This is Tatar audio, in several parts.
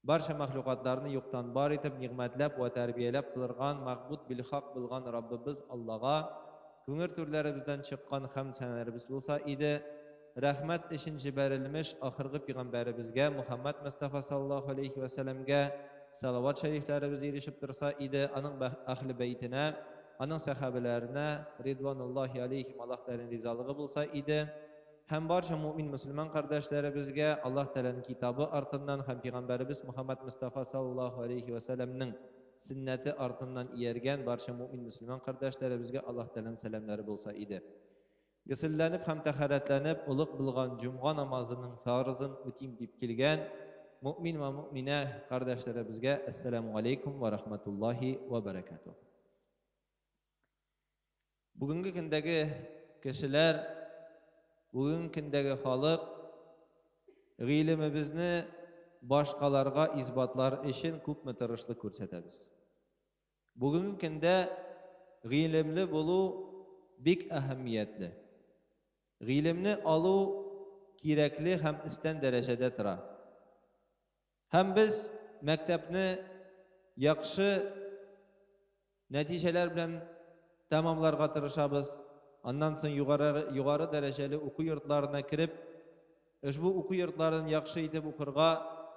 Барча мәхлукатларны юктан бар итеп, нигъмәтләп вә тәрбияләп тылырган мәгъбуд билхак булган Раббыбыз Аллага күңер түрләребездән чыккан хәмд сәнәләребез булса иде, рәхмәт өчен җибәрелмеш ахыргы пигамбәребезгә Мухәммәд Мостафа саллаллаһу алейһи вә сәлләмгә салават шәрифләребез ирешеп торса иде, аның әһле бәйтенә, аның сәхабәләренә ридвануллаһи алейһим Аллаһ Тәгаләнең ризалыгы булса иде. Һәм барча муэмин-мөселман кардәшләребезгә Аллаһ Тәгаләнең Китабы артыннан һәм Пигамбәребез Мөхәммәд Мостафа саллаллаһу алейһи вә сәлләмнең сөннәте артыннан ияргән барча муэмин-мөселман кардәшләребезгә Аллаһ Тәгаләнең сәламнәре булса иде. Госелләнеп һәм тәһарәтләнеп, олуг булган җомга намазының фарызын үтим дип килгән муэмин вә муэминә кардәшләребезгә Әссәламү галәйкүм вә рахмәтуллаһи вә бәрәкәтүһ. Бүгенге көндәге кешеләр, бүгенге көндәге халык гыйлемебезне башкаларга исбатлар өчен күпме тырышлык күрсәтәбез. Бүгенге көндә гыйлемле булу бик әһәмиятле. Гыйлемне алу кирәкле һәм өстән дәрәҗәдә тора. Һәм без мәктәпне яхшы нәтиҗәләр белән тәмамларга тырышабыз. Аннан соң югары, югары дәрәҗәле уку йортларына кереп, ошбу уку йортларын яхшы итеп укырга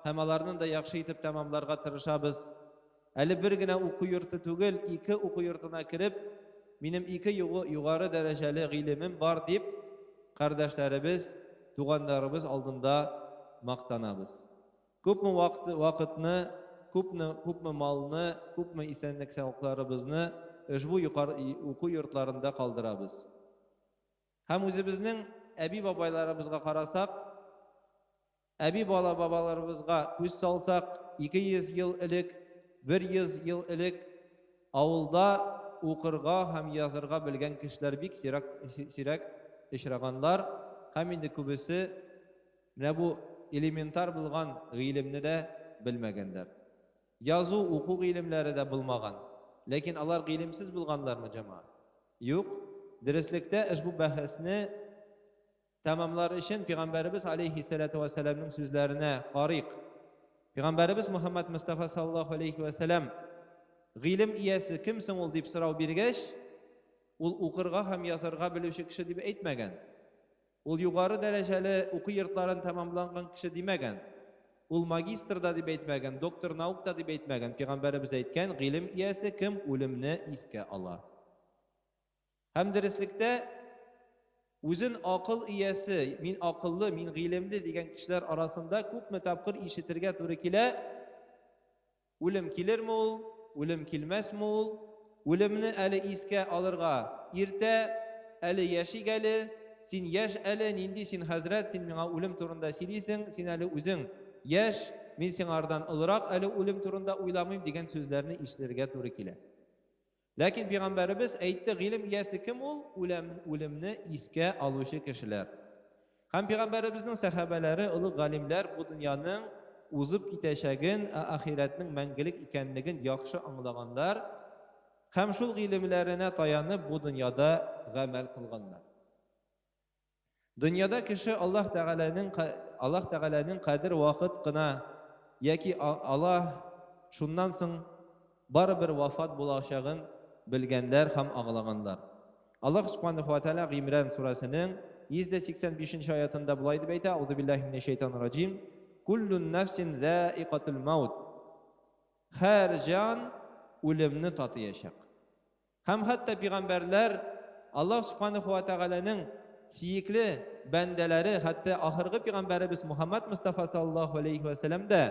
һәм аларны да яхшы итеп тәмамларга тырышабыз. Әле бер генә уку йорты түгел, ике уку йортына кереп, минем ике югары дәрәҗәле гыйлемем бар дип, кардәшләребез, туганнарыбыз алдында мактанабыз. Күпме вакытны, күпне, күпме малны, күпме исәнлек-саулыкларыбызны ошбу уку йортларында калдырабыз. Һәм үзебезнең әби-бабайларыбызга карасак, әби-бала-бабаларыбызга күз салсак, 200 ел элек, 100 ел элек авылда укырга һәм язырга белгән кешеләр бик сирәк, сирәк очраганнар һәм инде күбесе Менә бу элементар булган гыйлемне дә белмәгәннәр. Язу, уку гыйлемләре дә булмаган. Ләкин алар гыйлемсез булганнармы, җәмәгать? Юк. Дөреслектә, ошбу бәхәсне тәмамлар өчен Пигамбәребез алейһиссәләтү вәссәламнең сүзләренә карыйк. Пигамбәребез Мөхәммәд Мостафа саллаллаһу алейһи вәсәләм гыйлем иясе кем соң ул дип сорау биргәч, ул укырга һәм язарга белүче кеше дип әйтмәгән. Ул югары дәрәҗәле уку йортларын тәмамланган кеше димәгән. Ул магистр да дип әйтмәгән, доктор наук та дип әйтмәгән. Пигамбәребез әйткән, гыйлем иясе кем үлемне искә ала. Һәм дөреслектә үзен акыл иясе, мин акыллы, мин гыйлемле дигән кешеләр арасында күпме тапкыр ишетергә туры килә, Үлем килерме ул, үлем килмәсме ул? Үлемне әле искә алырга иртә, әле яшик әле, син яшь әле, нинди син хәзрәт, син миңа үлем турында сөйлисең, син әле үзең яшь, мин сиңардан олырак, әле үлем турында уйламыйм дигән сүзләрне ишетергә туры килә. Ләкин пигамбәребез әйтте, гыйлем иясе кем ул? Үләм, үлемне искә алучы кешеләр. Һәм пигамбәребезнең сәхабәләре, олуг галимләр бу дөньяның узып китәчәген, ә ахирәтнең мәңгелек икәнлеген яхшы аңлаганнар һәм шул гыйлемләренә таянып бу дөньяда гамәл кылганнар. Дөньяда кеше Аллаһ Тәгаләнең Аллаһ Тәгаләнең кадер вакыт кына яки ала шуннан соң барыбер вафат булачагын белгәннәр һәм аңлаганнар. Аллаһ Субханаһу ва Тәгалә Гыймран сүрәсенең 185 нче аятында болай дип әйтә, Аузубиллаһи минәш-шәйтанир раҗим, Куллун нәфсин заикатул маут. Һәр җан үлемне татыячак. Һәм хәтта пигамбәрләр, Аллаһ Сүбхәнәһү вә Тәгаләнең сөекле бәндәләре, хәтта ахыргы пигамбәребез Мухәммәд Мостафа саллаллаһу алейһи вә сәлләм дә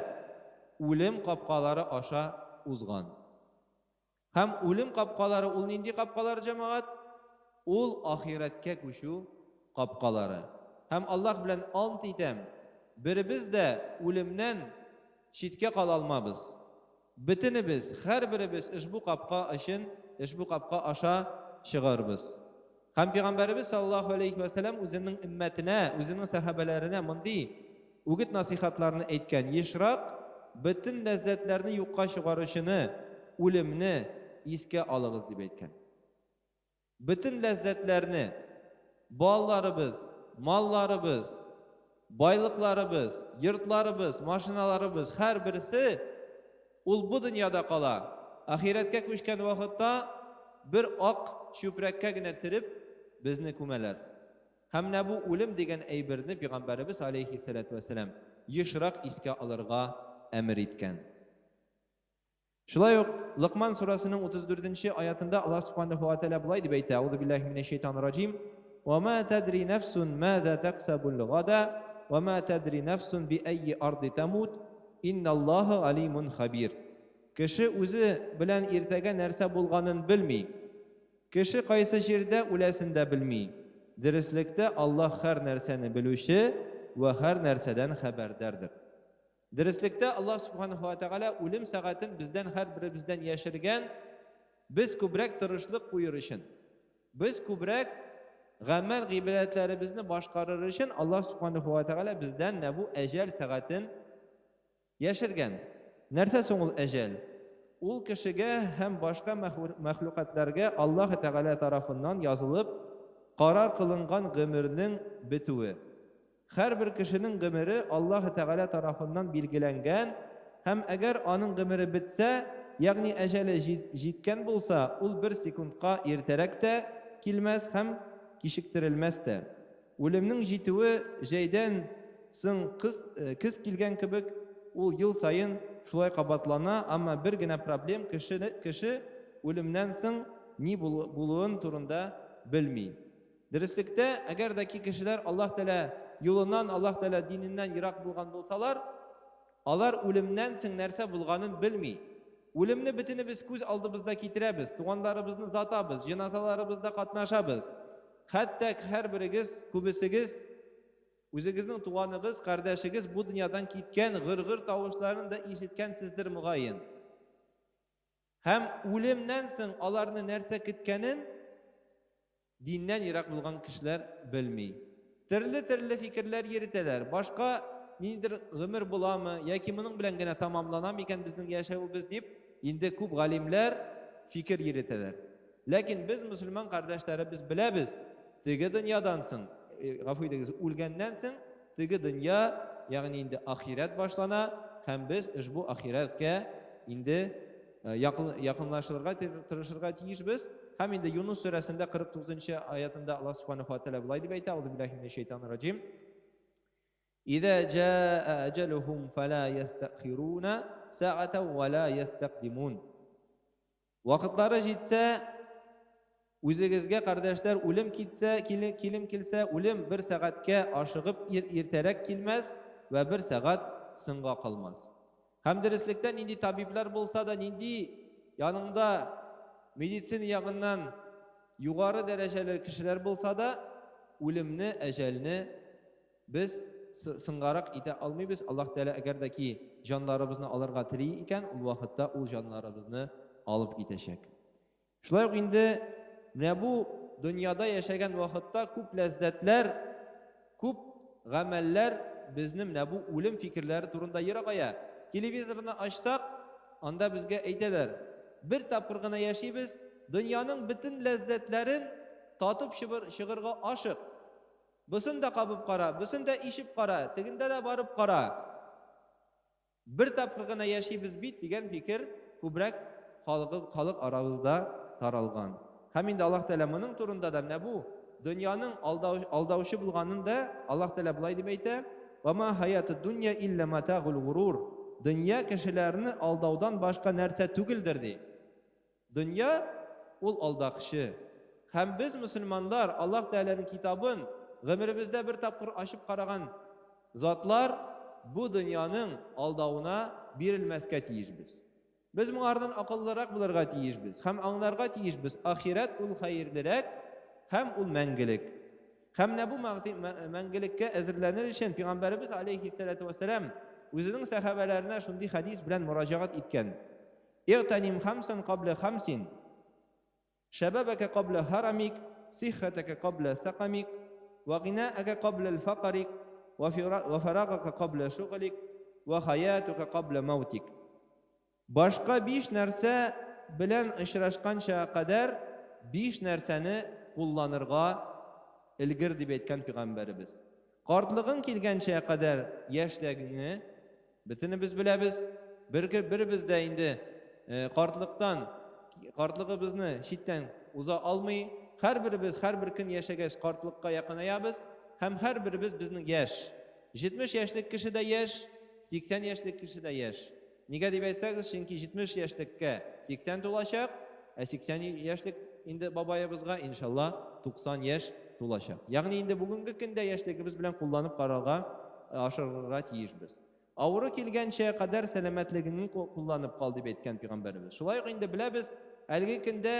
үлем капкалары аша узган. Һәм үлем капкалары ул нинди капкалар, җәмәгать? Ул ахирәткә күчү капкалары. Һәм Аллаһ белән ант итәм, беребез дә үлемнән читкә кала алмабыз. Бөтенебез, һәрберебез ошбу капка өчен, ошбу капка аша чыгарбыз. Һәм Пәйгамбәребез саллаллаһу алейһи вә сәлләм үзенең өммәтенә, үзенең сәхабәләренә мондый үгет-насыйхатларны әйткән, Ешрак бөтен ләззәтләрне юкка чыгаручыны, үлемне искә алыгыз, дип әйткән. Бөтен ләззәтләрне, балаларыбыз, малларыбыз, Байлыкларыбыз, йортларыбыз, машиналарыбыз һәрберсе ул бу дөньяда кала. Ахирәткә күчкән вакытта бер ак чүпрәккә генә төреп безне күмәләр. Һәм менә бу үлем дигән әйберне пәйгамбәребез алейһиссәләтү вәссәлам ешрак искә алырга әмер иткән. Шулай ук Лыкман сурасының 34 нче аятында Аллаһ Субханаһу ва Тәгалә болай дип әйтә: Аузу биллаһи минәш шайтанир раҗим. Ва ма тадри нафсун маза таксабул гада, ва ма тадри нафсун би айи арди тамут. Инналлаһа алимун хабир. Кеше үзе белән иртәгә нәрсә булганын белми. Кеше кайсы җирдә үләсен дә белми. Дөреслектә Аллаһ һәр нәрсәне белүче вә һәр нәрсәдән хәбәрдардыр. Дөреслектә, Аллаһ Сүбхәнәһү вә Тәгалә үлем сәгатен бездән һәрберебездән яшергән, без күбрәк тырышлык куер өчен, без күбрәк гамәл-гыйбадәтләребезне башкарыр өчен Аллаһ Сүбхәнәһү вә Тәгалә бездән менә бу әҗәл сәгатен яшергән. Нәрсә соң ул әҗәл? Ул кешегә һәм башка мәхлукатларга Аллаһ Тәгалә тарафыннан язылып, карар кылынган гомернең бетүе. Һәрбер кешенең гомере Аллаһы Тәгалә тарафыннан билгеләнгән һәм әгәр аның гомере бетсә, ягъни әҗәле җиткән булса, ул бер секундка иртәрәк тә килмәс һәм кичектерелмәс тә. Үлемнең җитүе җәйдән соң көз килгән кебек, ул ел саен шулай кабатлана, әмма бер генә проблем, кеше үлемнән соң ни булуын турында белми. Дөреслектә, әгәр дә ки кешеләр Аллаһ Тәгалә юлыннан, Аллаһ Тәгалә диненнән ерак булган булсалар, алар үлемнән соң нәрсә булганын белми. Үлемне бөтенебез күз алдыбызда китерәбез, туганнарыбызны затабыз, җеназаларыбызда катнашабыз. Хәтта һәрберегез, күбесегез үзегезнең туганыгыз, кардәшегез бу дөньядан киткән гыр-гыр тавышларын да ишеткәнсездер мөгаен. Һәм үлемнән соң аларны нәрсә көткәнен диннән ерак булган кешеләр белми. Төрле-төрле фикерләр йөретәләр. Башка ниндидер гомер буламы, яки моның белән генә тәмамлана микән безнең яшәвебез дип, инде күп галимнәр фикер йөретәләр. Ләкин без, мөселман кардәшләребез, беләбез, теге дөньядан соң, гафу итегез, үлгәннән соң теге дөнья, ягъни инде ахирәт башлана һәм без ошбу ахирәткә инде якынлашырга тырышырга тиешбез. Һәм инде Юнус сүрәсендә 49 нчы аятында Аллаһ Субханаһу ва Тәгалә болай дип әйтә: Аузу биллаһи минәш шайтанир раҗим. Иза җаа әҗәлүһүм фәлә ястәхируна сәгатән ва ла ястәкдимун. Вакытлары җитсә, үзегезгә, кардәшләр, үлем китсә, килем килсә, үлем бер сәгатькә ашыгып иртәрәк килмәс вә бер сәгать соңга калмас. Һәм дөреслектә нинди табиблар булса да, нинди яныңда медицина ягыннан югары дәрәҗәле кешеләр булса да, үлемне, әҗәлне Без соңгарак итә алмыйбыз, Аллаһ Тәгалә әгәр дә ки җаннарыбызны алырга тели икән, ул вакытта ул җаннарыбызны алып китәчәк. Шулай ук инде менә бу дөньяда яшәгән вакытта күп ләззәтләр, күп гамәлләр безне менә бу үлем фикерләре турында ерагая. Телевизорны ачсак, анда безгә әйтәләр, бер тапкыр гына яшибез, дөньяның бөтен ләззәтләрен татып чыгырга ашык. Бусын да кабып кара, бусын да ишеп кара, тегендә дә барып кара. Бер тапкыр гына яшибез бит дигән фикер күбрәк халык, халык арабызда таралган. Һәм инде Аллаһ Тәгалә моның турында да менә бу дөньяның алдау, алдаучы булганын да Аллаһ Тәгалә болай дип әйтә: "Ва ма хаятуд дунья илля матагул гурур". Дөнья кешеләрне алдаудан башка нәрсә түгелдер ди. Дөнья, ул алдакчы. Һәм без, мөселманнар, Аллаһ Тәгаләнең китабын гомеребездә бер тапкыр ачып караган затлар, бу дөньяның алдавына бирелмәскә тиешбез. Без моңардан акыллырак булырга тиешбез һәм аңларга тиешбез, ахирәт ул хәерлерәк һәм ул мәңгелек. Һәм менә бу мәңгелеккә әзерләнер өчен Пәйгамбәребез алейһиссәләтү вәссәлам үзенең сәхабәләренә шундый хәдис белән мөрәҗәгать иткән. Игътаним хамсан каблә хамсин, шәбәбәкә каблә һарамик, сиххәтәкә каблә сәкамик, вә гинаәкә кабләл факарик, вә фәрагакә каблә шугалик, вә хаятукә каблә маутик. Башка биш нәрсә белән очрашканча кадәр биш нәрсәне кулланырга өлгер, дип әйткән пәйгамбәребез. Картлыгың килгәнчә кадәр яшьлегеңне бөтенебез беләбез. Бер беребез дә инде картлыктан картлыгыбызны читтән уза алмый. Һәрберебез һәрбер көн яшәгәч картлыкка якынаябыз һәм һәрберебез безнең яшь. 70 яшьлек кеше дә яшь, 80 яшьлек кеше дә яшь. Нигә дип әйтсәгез, чөнки 70 яшьлеккә 80 тулачак, ә 80 яшьлек инде бабаебызга, иншалла, 90 яшь тулачак. Ягъни инде бүгенге көндә яшьлегебез белән кулланып карарга, ашырырга тиешбез. Авыру килгәнчә кадәр сәламәтлегеңне кулланып кал, дип әйткән пәйгамбәребез. Шулай ук инде беләбез, әлеге көндә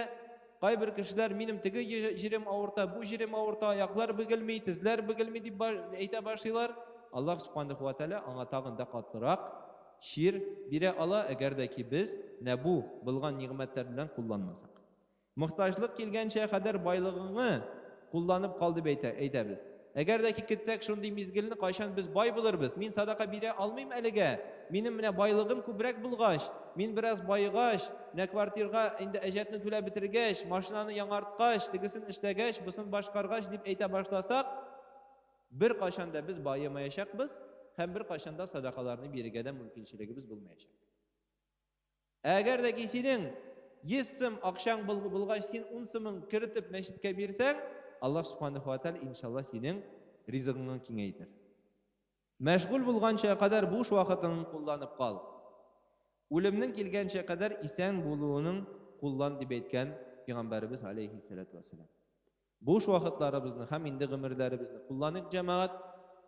кайбер кешеләр минем теге җирем авырта, бу җирем авырта, аяклар бөгелми, тезләр бөгелми дип әйтә башлыйлар. Аллаһ субханаһу ва тааля аңа тагын да катырак чир бирә ала, әгәр дә ки без менә бу булган нигъмәтләр белән кулланмасак. Мохтаҗлык килгәнчә кадәр байлыгыңны кулланып кал дип әйтә, әйтәбез. Әгәр дә ки көтсәк шундый мизгелне, кайчан без бай булырбыз? Мин садака бирә алмыйм әлегә. Минем менә байлыгым күбрәк булгач, мин бераз баегач, менә квартирга инде әҗәтне түләп бетергәч, машинаны яңарткач, тегесен эшләгәч, бусын башкаргач дип әйтә башласак, беркайчан да без баемаячакбыз һәм беркайчан да садакаларны бирергә дә мөмкинчелегебез булмаячак. Әгәр дә ки синең 100 сум акчаң булгач, син 10 сумын кертеп мәчеткә бирсәң, Аллаһ субханаһу ва тааля иншалла синең ризыгыңны киңәйтер. Мәшгуль булганча кадәр буш вакытыңны кулланып кал. Үлемнең килгәнчә кадәр исән булуының куллан дип әйткән пәйгамбәребез алейхиссалату вассалам. Буш вакытларыбызны һәм инде гомерләребезне кулланыйк, җәмәгать.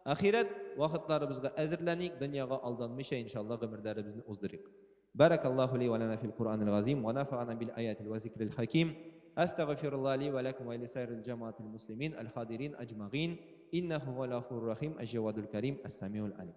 Ахирәт вакытларыбызга әзерләник, дөньяга алданмыйча, иншалла, гомерләребезне уздырыйк. Баракаллаху ли ва лана фил Кур'анил газим ва нафa'ана бил аятил ва зикрил хаким. Астагфируллах ли ва лакум ва ли сайрил джамаатил муслимин аль хадирин аджмагин. Иннаху хуал гафурур рахим, әл-джавадул карим, әс-самиул алим.